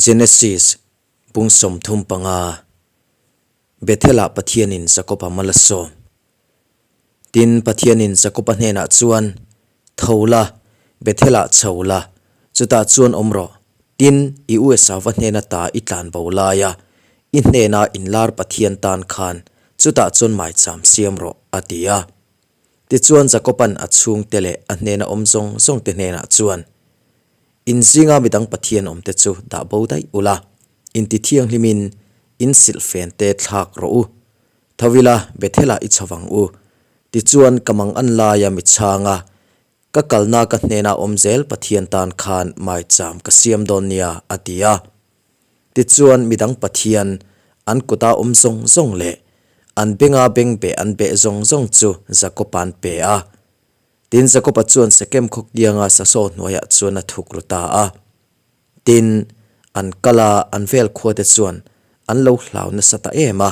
Genesis, bung 35, Bethel-ah Pathianin Jakob-a mal a sawm. Tin, Pathianin Jakob-a hnenah chuan, Tho la, Bethel-ah chho la, chutah chuan awm rawh. Tin, i u Esauva hnena ta i tlan bo laia i hnena inlar Pathian tan khan chutah chuan maicham siam rawh, a ti a. Tichuan Jakob-a'n a chhungte leh a hnena awm zawng zawngte hnenah chuan, In zinga midang Pathian awmte chu dah bo daih ula, inti thianghlimin in silhfen te thlak rawh u. Tho ila Bethel-ah i chho vang u. Tichuan ka mang an laia mi chhanga ka kalna ka hnena awm zel Pathian tan khan maicham ka siam dawn nia, a ti a. Tichuan midang Pathian an kuta awm zawng zawng leh an benga bengbeh an beh zawng zawng chu Jakob-a'n pe a. Tin, Jakob-a chuan Sekem khaw kianga sasaw hnuaiah chuan a thuk ru ta a. Tin, an kal a, an vel khuate chuan an lo hlau nasa ta em a.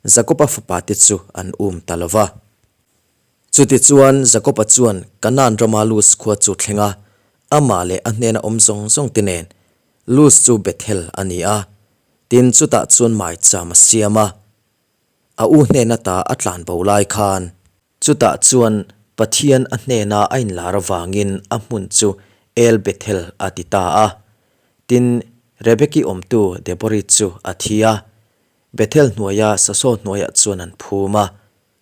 Jakob-a fapate chu an um ta lo va. Chutichuan, Jakob-a chuan Kanaan rama Luz khua chu thleng a, amah leh a hnena awm zawng zawngte nen Luz chu Bethel a ni a. Tin, chutah chuan maicham a siam a. A u hnena ta a tlan bo lai khan. Chutah chuan Pathian a hnena a inlar avangin a hmun chu El Bethel a ti ta a. Tin, Rebeki awmtu Debori chu a thi a. Bethel hnuaia Sasaw hnuaiah chuan an phum a,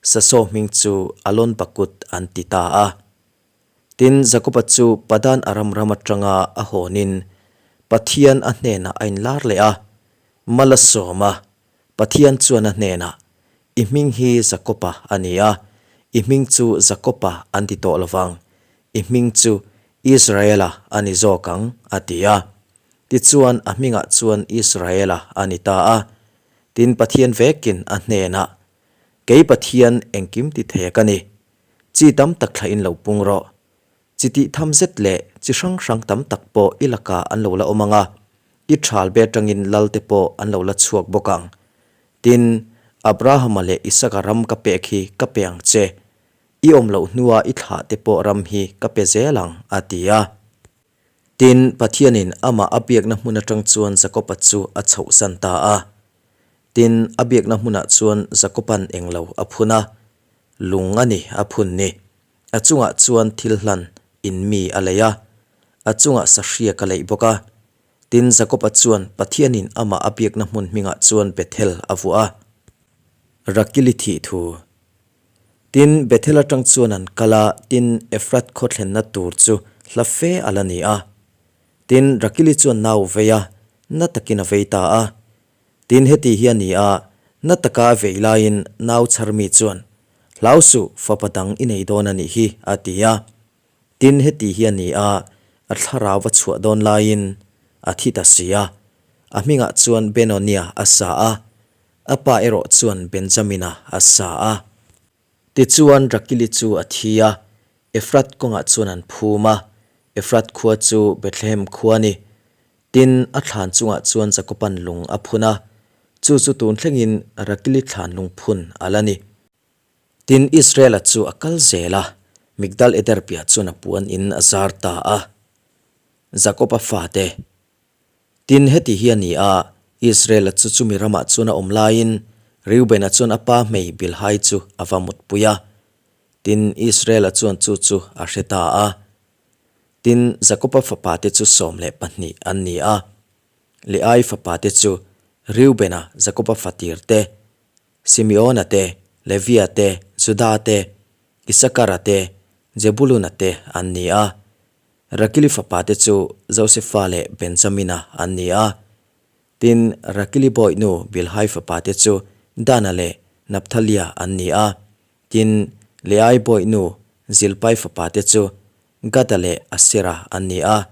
Sasaw hming chu Alon Bakut an ti ta a. Tin, Jakoba chu Padan Aram ram atanga a hawnin Pathian a hnenah a inlar leh a, mal a sawm a, Pathian chuan a hnenah, I hming hi Jakoba a ni a, i hming chu Jakoba an ti tawh lovang, i hming chu Israela a ni zawk ang, a ti a. Tichuan a hmingah chuan Israela a ni ta a. Tin, Pathian vekin a hnenah, Kei Pathian engkim ti thei a ka ni. Chi tam tak thlahin lo pung rawh. Chi tih tham zet leh chi hrang hrang tam tak pawh i lakah an lo la awm ang a, i thal be atangin lal te pawh an lo la chhuak bawk ang. Tin, Abrahama leh Isaka ram ka pek hi ka pe ang che. I awm loh hnua i thlah te pawh ram hi ka pe zel ang, a ti a. Tin, Pathianin amah a biakna hmun atang chuan Jakoba chu a chhohsan ta a. Tin, a biakna hmunah chuan Jakoba'n englo a phun a, lung a ni a phun ni. A chungah chuan thil hlan in mi a lei a, a chungah sahriak a leih bawk a. Tin, Jakob-a chuan Pathianin amah a biakna hmun hmingah chuan Bethel a vuah a. Rakili thih thu. Tin, Bethel atang chuan an kal a, tin, Efrat khaw thlenna tur chu hla fe a la ni a. Tin, Rakili chuan nau vei a, na takin a vei ta a. Tin, heti hi a ni a, na taka a vei laiin nau chhar mi chuan, Hlau suh, fapa dang i nei dawn a nih hi, a ti a. Tin, heti hi a ni a, a thlarau va chhuah dawn laiin a thi ta si a. A hmingah chuan Benonia a sa a, a pa erawh chuan Benjamina a sa a. Tichuan Rakili chu a thi a, Efrat kawngah chuan an phum a, Efrat khua chu Bethlehem khua a ni. Tin, a thlan chungah chuan Jakoban lung a phun a, chu chu tun thlengin Rakili thlan lung phun a la ni. Tin, Israela chu a kal zel a, Migdal Eder piah chuan a puan in a zar ta a. Jakoba fate. Tin, heti hi a ni a, Israela chu chumi ramah chuan a awm laiin Reubena chuan a pa hmei Bilhai chu a va mutpui a. Tin, Israela chuan chu chu a hre ta a. Tin, Jakoba fapate chu 12 an ni a. Leai fapate chu Reubena, Jakoba fatir te, Simeona te, Levia te, Juda te, Isakara te, Jebuluna te an ni a. Rakili fapate chu Josefa leh Benjamina an ni a. Tin, Rakili bawihnu Bilhai fapate chu Dana leh Naphthalia an ni a. Tin, Leai bawihnu Zilpai fapate chu Gada leh Asera an ni a.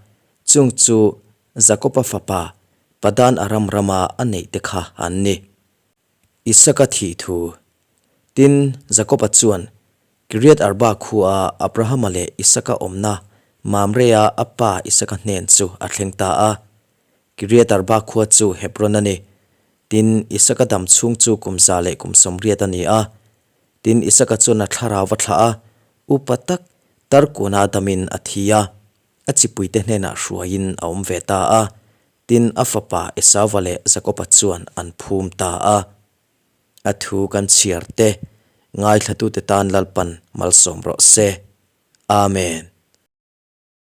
Chung chu Jakoba fapa Padan Aram rama a neihte kha an ni. Isaka thih thu. Tin, Jakoba chuan Kiriath Arba khua Abrahama leh Isaka awmna Mamre-a a pa Isaka hnen chu a thleng ta a. Kiriath Arba khua chu Hebron a ni. Tin, Isaka dam chhung chu kum 180 a ni a. Tin, Isaka chuan a thlarau va thlah a, upa tak Tarkuna damin a thi a, a chipuite hnenah hruaiin a awm ve ta a. Tin, a fapa Esauva leh Jakoba chuan an phum ta a. A thu kan chhiar te, ngaithlatute tan Lalpan malsawm rawh se. Amen.